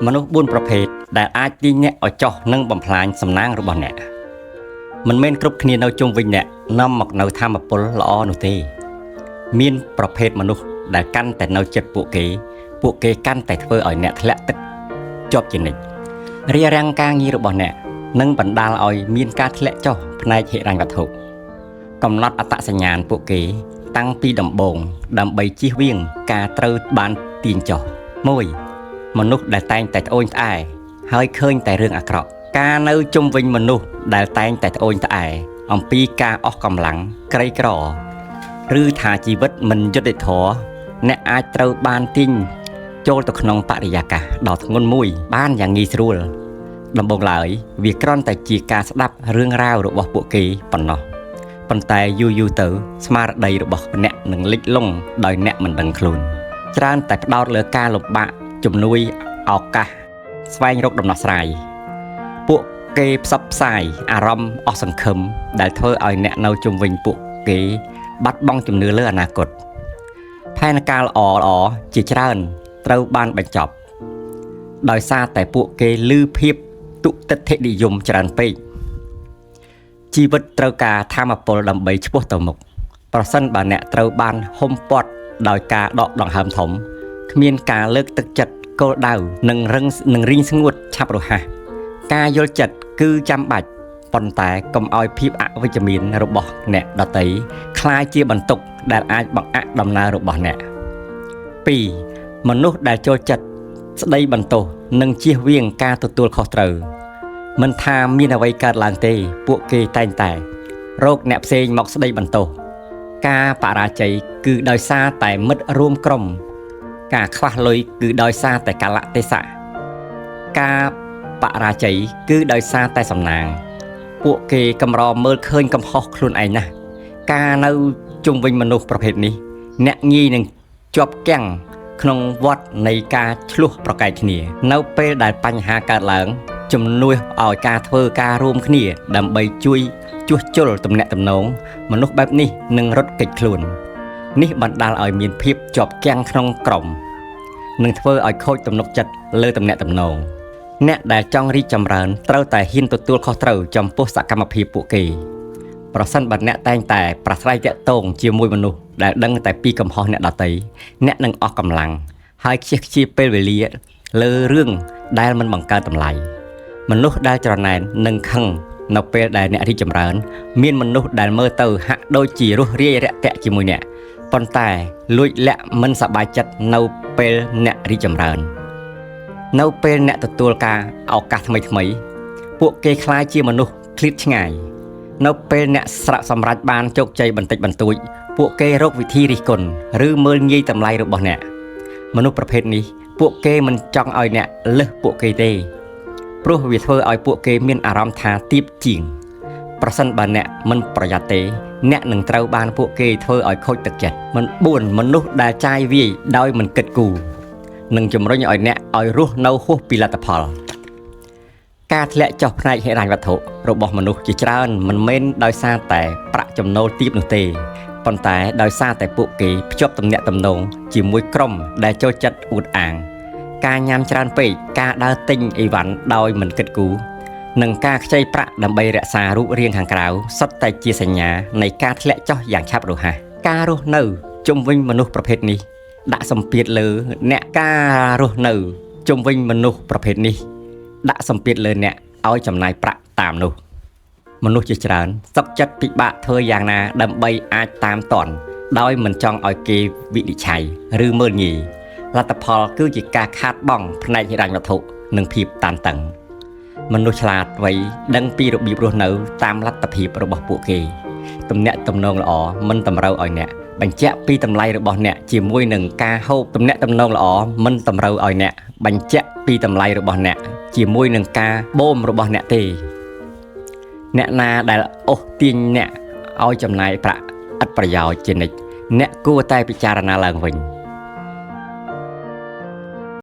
មនុស្ស4ប្រភេទដែលអាចទាញអ្នកឲ្យចុះនិងបំផ្លាញសំណាងរបស់អ្នកមិនមែនគ្រប់គ្នានៅជុំវិញអ្នកនាំមកនូវធម៌ពលល្អនោះទេមានប្រភេទមនុស្សដែលកាន់តែនៅចិត្តពួកគេពួកគេកាន់តែធ្វើឲ្យអ្នកធ្លាក់ទឹកជាប់ជានិច្ចរារាំងការងាររបស់អ្នកនិងបណ្ដាលឲ្យមានការធ្លាក់ចុះផ្នែកហិរញ្ញវត្ថុកំណត់អត្តសញ្ញាណពួកគេតាំងពីដំបូងដើម្បីជៀសវាងការត្រូវបានទាញចុះ1មនុស្សដែលតែងតែត្អូញត្អែហើយឃើញតែរឿងអាក្រក់ការនៅជុំវិញមនុស្សដែលតែងតែត្អូញត្អែអំពីការអស់កម្លាំងក្រីក្រឬថាជីវិតមិនយុត្តិធម៌អ្នកអាចត្រូវបានទាញចូលទៅក្នុងបរិយាកាសដ៏ធ្ងន់មួយបានយ៉ាងងាយស្រួលដំបូងឡើយវាគ្រាន់តែជាការស្ដាប់រឿងរ៉ាវរបស់ពួកគេប៉ុណ្ណោះប៉ុន្តែយូរៗទៅស្មារតីរបស់អ្នកនឹងលិចលង់ដោយអ្នកមិនដឹងខ្លួនច្រើនតែផ្ដោតលើការលំបាកជំនួយឱកាសស្វែងរកដំណោះស្រាយពួកគេផ្សព្វផ្សាយអារម្មណ៍អស់សង្ឃឹមដែលធ្វើឲ្យអ្នកនៅជុំវិញពួកគេបាត់បង់ជំនឿលើអនាគតផែនការល្អៗជាច្រើនត្រូវបានបញ្ចប់ដោយសារតែពួកគេឮភាពទុទិដ្ឋិនិយមច្រើនពេកជីវិតត្រូវការធម៌ពលដើម្បីឆ្ពោះទៅមុខប្រសិនបើអ្នកត្រូវបានហុំព័ទ្ធដោយការដកដង្ហើមធំគ្មានការលើកទឹកចិត្តគោលដៅនិងរឹងនិងរីងស្ងួតឆាប់រហ័សការយល់ចិត្តគឺចាំបាច់ប៉ុន្តែកុំឲ្យភាពអវិជ្ជមានរបស់អ្នកដទៃក្លាយជាបន្ទុកដែលអាចបង្អាក់ដំណើររបស់អ្នក2មនុស្សដែលចូលចិត្តស្ដីបន្ទោសនិងជៀសវាងការទទួលខុសត្រូវមិនថាមានអ្វីកើតឡើងទេពួកគេតែងតែរកអ្នកផ្សេងមកស្ដីបន្ទោសការបរាជ័យគឺដោយសារតែមិត្តរួមក្រុមការខ្វះលុយគឺដោយសារតែកាលៈទេសៈការបរាជ័យគឺដោយសារតែសំណាងពួកគេកម្រមើលឃើញកំហុសខ្លួនឯងណាស់ការនៅជុំវិញមនុស្សប្រភេទនេះអ្នកងាយនឹងជាប់គាំងក្នុងវដ្តនៃការឆ្លោះប្រកែកគ្នានៅពេលដែលបញ្ហាកើតឡើងជំនួសឲ្យការធ្វើការរួមគ្នាដើម្បីជួយជួសជុលទំនាក់ទំនងមនុស្សបែបនេះនឹងរត់គេចខ្លួននេះបណ្ដាលឲ្យមានភាពជាប់គាំងក្នុងក្រុមនិងធ្វើឲ្យខូចទំនុកចិត្តលើទំនាក់ទំនងអ្នកដែលចង់រីកចម្រើនត្រូវតែហ៊ានទទួលខុសត្រូវចំពោះសកម្មភាពពួកគេប្រសិនបើអ្នកតែងតែប្រាស្រ័យទាក់ទងជាមួយមនុស្សដែលដឹងតែពីកំហុសអ្នកដទៃអ្នកនឹងអស់កម្លាំងហើយខ្ជះខ្ជាយពេលវេលាលើរឿងដែលមិនបង្កើតតម្លៃមនុស្សដែលច្រណែននិងខឹងនៅពេលដែលអ្នករីកចម្រើនមានមនុស្សដែលមើលទៅហាក់ដូចជារស់រាយរាក់ទាក់ជាមួយអ្នកប៉ុន្តែលួចលាក់មិនសប្បាយចិត្តនៅពេលអ្នករីកចម្រើននៅពេលអ្នកទទួលការឱកាសថ្មីៗពួកគេក្លាយជាមនុស្សឃ្លាតឆ្ងាយនៅពេលអ្នកស្រាក់សម្រេចបានជោគជ័យបន្តិចបន្តួចពួកគេរកវិធីរិះគន់ឬមើលងាយតម្លៃរបស់អ្នកមនុស្សប្រភេទនេះពួកគេមិនចង់ឲ្យអ្នកលើសពួកគេទេព្រោះវាធ្វើឲ្យពួកគេមានអារម្មណ៍ថាទាបជាងប្រសិនបើអ្នកមិនប្រយ័ត្នទេអ្នកនឹងត្រូវបានពួកគេធ្វើឲ្យខូចទឹកចិត្តមិន4មនុស្សដែលចាយវាយដោយមិនគិតគូរនិងជំរុញឲ្យអ្នកឲ្យរស់នៅហួសពីលទ្ធផលការធ្លាក់ចុះផ្នែកហិរញ្ញវត្ថុរបស់មនុស្សជាច្រើនមិនមែនដោយសារតែប្រាក់ចំណូលទាបនោះទេប៉ុន្តែដោយសារតែពួកគេភ្ជាប់ទំនាក់ទំនងជាមួយក្រុមដែលចូលចិត្តអួតអាងការញ៉ាំច្រើនពេកការដើរទិញអីវ៉ាន់ដោយមិនគិតគូរនិងការខ្ចីប្រាក់ដើម្បីរក្សារូបរាងខាងក្រៅសុទ្ធតែជាសញ្ញានៃការធ្លាក់ចុះយ៉ាងឆាប់រហ័សការរស់នៅជុំវិញមនុស្សប្រភេទនេះដាក់សម្ពាធលើអ្នកការរស់នៅជុំវិញមនុស្សប្រភេទនេះដាក់សម្ពាធលើអ្នកឲ្យចំណាយប្រាក់តាមនោះមនុស្សជាច្រើនសុខចិត្តពិបាកធ្វើយ៉ាងណាដើម្បីអាចតាមទាន់ដោយមិនចង់ឲ្យគេវិនិច្ឆ័យឬមើលងាយលទ្ធផលគឺជាការខាតបង់ផ្នែកហិរញ្ញវត្ថុនិងភាពតានតឹងមនុស្សឆ្លាតវៃដឹងពីរបៀបរស់នៅតាមលទ្ធភាពរបស់ពួកគេទំនាក់ទំនងល្អមិនតម្រូវឲ្យអ្នកបញ្ជាក់ពីតម្លៃរបស់អ្នកជាមួយនឹងការហូបទំនាក់ទំនងល្អមិនតម្រូវឲ្យអ្នកបញ្ជាក់ពីតម្លៃរបស់អ្នកជាមួយនឹងការបូមរបស់អ្នកទេអ្នកណាដែលអូសទាញអ្នកឲ្យចំណាយប្រាក់ឥតប្រយោជន៍ជានិច្ចអ្នកគួរតែពិចារណាឡើងវិញ។